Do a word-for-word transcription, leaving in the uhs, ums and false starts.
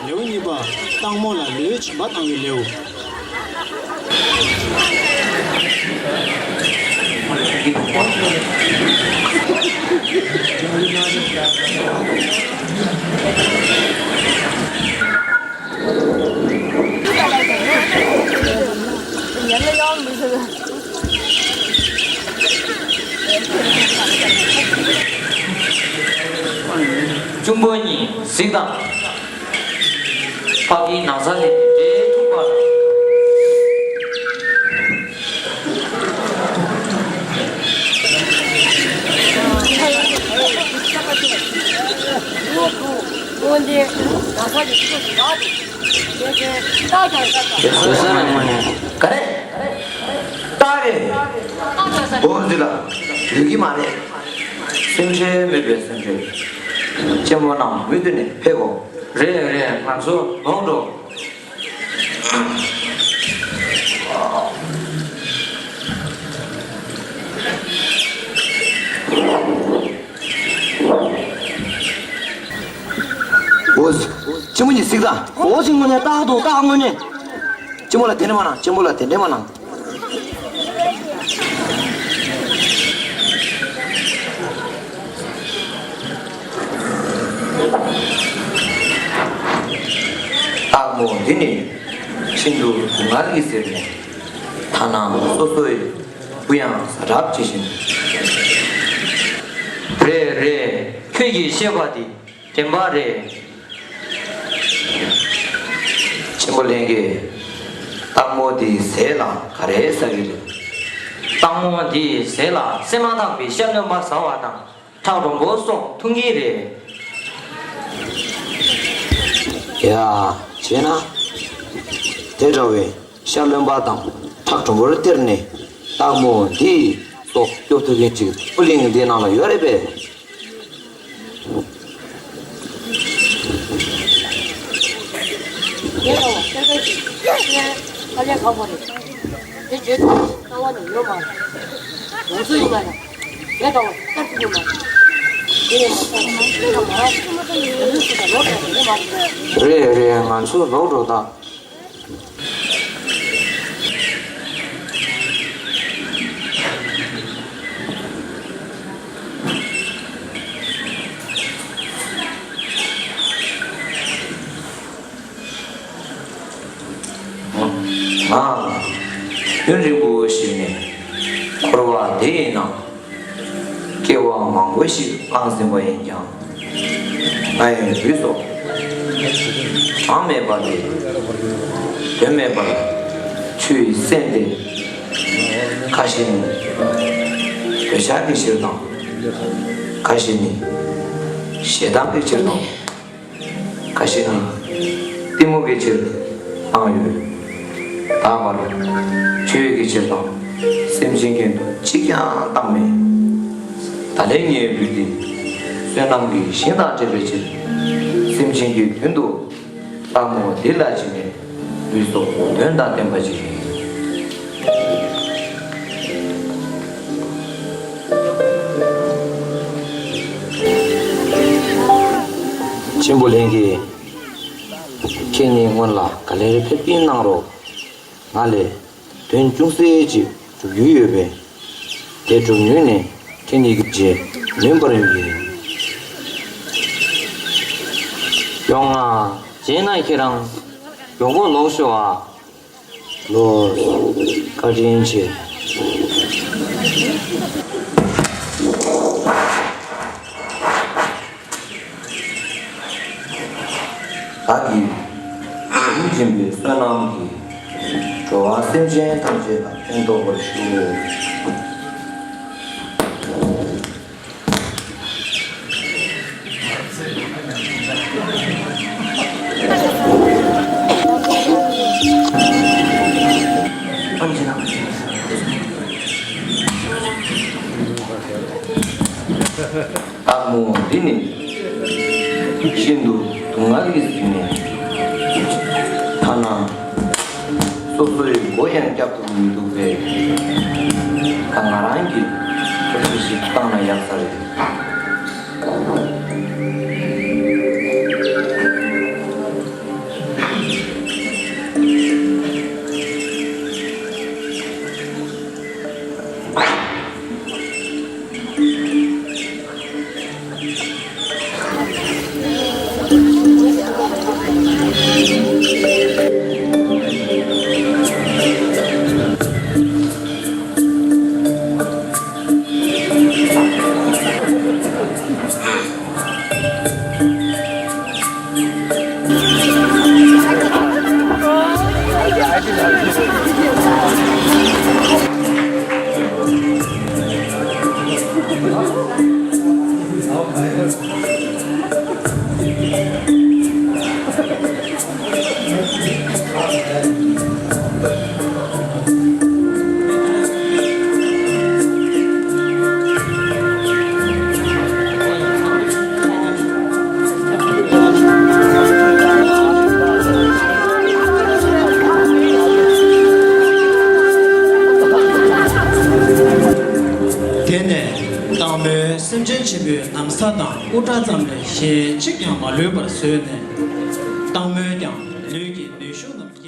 ལེའུ་གཉིས་པ། སྟག་མོ་ལ་ལུས་བྱིན་པ་བཏང་བའི་ལེའུ། གཅུང་པོ་གཉིས་གཟིགས་དང་། ཕ་གིའི་ན་བཟའ་ལས་འབྲས་ཐུག་པར། ག་རེ། སྟག་རེད། འོ་འདི་ལ་ཡོད་ཀྱི་མ་རེད། སེམས་ཁྲལ་མེད་པའི་སེམས་ཁྲལ། གཅེན་པོ་རྣམས་མུ་མཐུད་ནས་ཕེབས་གོ། རེད་རེད། ང་ཚོ་ལོག་འགྲོ། འོ། གཅེན་པོ་གཉིས་གཟིགས་དང་། འོ་གཅེན་པོ་ནས་སྟག་འདུག་སྟག་དངོས་གནས། གཅེན་པོ་ལ་དེ་འདྲ་མ་གནང་། གཅེན་པོ་ལ་དེ་འདྲ་མ་གནང་། སྟག་མོ་འདི་ནི་ཤིན་ཏུ་སྡུག་བསྔལ་གྱི་ཟེར་ནས། ཐ་ན་སོ་སོའི་བུ་ཡང་ཟ་གྲབས་བྱེད་བཞིན། རེད་རེད། ཁྱོད་ཀྱིས་བཤད་པ་འདི་བདེན་པ་རེད། གཅེན་པོ་ལྷན་རྒྱས། སྟག་མོ་འདིའི་ཟས་ལ་ག་རེ་ཟ་གི་རེད། སྟག་མོ་འདིའི་ཟས་ལ་བསད་མ་ཐག་པའི་ཤ་རློན་པ་ཟ་བ་དང་། ཁྲག་དྲོན་པོ་སོགས་འཐུང་གི་རེད། ཡ། བྱས་ན། དེ་འདྲ་བའི་ཤ་རློན་པ་དང་ཁྲག་དྲོན་པོར་སྟེར་ནས་སྟག་མོ་འདི་སོགས་སྐྱོབ་ཐུབ་མཁན་ཅིག་སྤུ་གླིང་འདི་ནང་ལ་ཡོད་རེད་པས། ངས་ལབ་པ་སེར་ཁ་ཞིག་ཁ་ལས་ཁ་པོ་རེད། དེ་བརྗོད་དུ་ལྟ་བ་ནི་ཡོད་མ་རེད། ང་ཚོ་ཡིན་ན་ཡང་ངས་ལྟ་བ་ལྟར་དུ་ཡོད་མ་རེད། དེ་ཡིན་མ་ཚད་ང་རང་ཚོ་མ་ཚད་ཡོད་ལུགས་སུ་དང་ལོ་དྲག་ཡོད་མ་རེད། རེད་རེད། ང་ཚོ་ལོག་འགྲོ་ད། ང་ཡུན་རིང་པོ་ཞིག་ནས་འཁོར་བ་འདི་ཡི་ནང་སྐྱེ་བ་མང་པོ་ཞིག་བླངས་ཟིན་པ་ཡིན་ཀྱང་། ང་ཡི་ལུས་སོགས་གྲངས་མེད་པ་ལས་དོན་མེད་པར་ཆུ་ཡིས་བསྲན་ཏེ། ཁ་ཞིག་ནི་འདོད་ཆགས་ཀྱི་ཕྱིར་དང་། ཁ་ཞིག་ནི་ཞེ་སྡང་གི་ཕྱིར་དང་། ཁ་ཞིག་ནི་གཏི་མུག་གི་ཕྱིར་བཏང་ཡོད། ད་བར་ཆོས་ཀྱི་ཕྱིར་དང་སེམས་ཅན་གྱི་དོན་གཅིག་ཀྱང་བཏང་མེད། ད་ལན་ངའི་ལུས་འདི་བསོད་ནམས་ཀྱི་ཞིང་དང་འཕྲད་པའི་ཕྱིར་སེམས་ཅན་གྱི་དོན་དུ་སྟག་མོ་འདི་ལ་བྱིན་ནས་ལུས་སོགས་དོན་དང་ལྡན་པ་ཅིག་ཡིན། གཅེན་པོ་ལྷན་རྒྱས། ཁྱེད་གཉིས་སྔོན་ལ་ག་ལེར་ཕེབས་སྐྱེལ་གནང་རོགས། ང་ལས་དོན་ཅུང་ཟད་ཅིག་སྒྲུབ་རྒྱུ་ཡོད་པས། དེ་སྒྲུབ་ནུས་ནས་ཁྱེད་གཉིས་ཀྱི་རྗེས་ལོན་པར་ཡོང་གི་ཡིན། ཡོང་ང་། བྱས་ན་ཁྱེད་རང་མགྱོགས་པོ་ལོག་ཤོག་ཨ། ལོས། བཀའ་དྲིན་ཆེ། བདག་གིས་ལུས་སྦྱིན་པའི་བསོད་ནམས་ཀྱིས་འགྲོ་བ་སེམས་ཅན་ཐམས་ཅད་ལ་ཕན་ཐོགས་པར་ཤོག། སྟག་མོ་འདི་ནི་ཤིན་ཏུ་སྡུག་བསྔལ་གྱིས་ཟིན་ནས། ཐ་ན་སོ་སོའི་མགོ་ཡང་བཀྱག་ཐུབ་མི་འདུག་པས། ད་ང་རང་གིས་ཐུབ་ཚོད་ཞིག་བཏང་ན་ཡག་ས་རེད། དེ་ནས་སྟག་མོས་སེམས་ཅན་ཆེན་པོའི་ན་བཟའ་དང་དབུ་སྐྲ་ཙམ་ལས་གཞན་གཅིག་ཀྱང་མ་ལུས་པར་བཟོས་ནས། སྟག་མོས་ཀྱང་ལུས་ཀྱི་ནུས་ཤུགས་རྣམས།